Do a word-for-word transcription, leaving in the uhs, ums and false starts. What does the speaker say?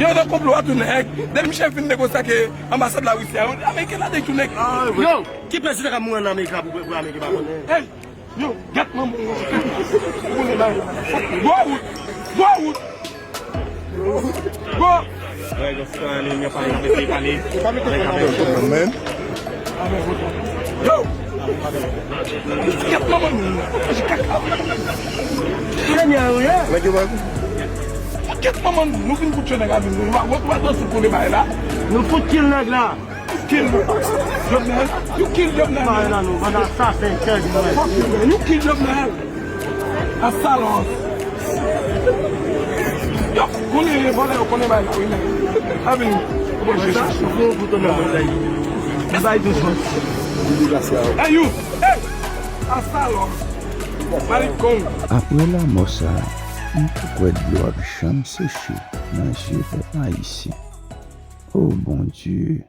Yo nan konplo a tou nèg. Depi misye fin negosye ak anbasad Larisi a, yo Ameriken la de tou nèg. Yo, ki prezidan k ap mouri ann Amerik la pou, pou Ameriken pa konnen? Hey, yo, gèt manman w. Ou konnen bagay la. Gwo wout. Gwo wout. Gwo. Nèg yo fè ale, yo pale, yo pale. Nèg ap pale. Yo! Kèt manman nou! Kaka! Senyè, wi, eh! Nèg yo pa. Kèt manman nou! Nou vin kout yo nèg avè nou. Wa, wa, wa, wa, sou konnen bagay la. Nou fout kill nèg la. Kill Jovenel. You kill Jovenel. Bagay la nou, bann asasen, tèg nou. Fuck you, man. You kill Jovenel. A salon. Yo, konnen vòlè yo konnen bay la wi men. A vini. Bon, je sa, cherche. Fou pou ton nan. Bay tou son. Hey you. Hey. A salon. Malikong. Apre lanmò sa, m pa kwè dlo ap janm seche nan zye pèp ayisyen. O Bondye!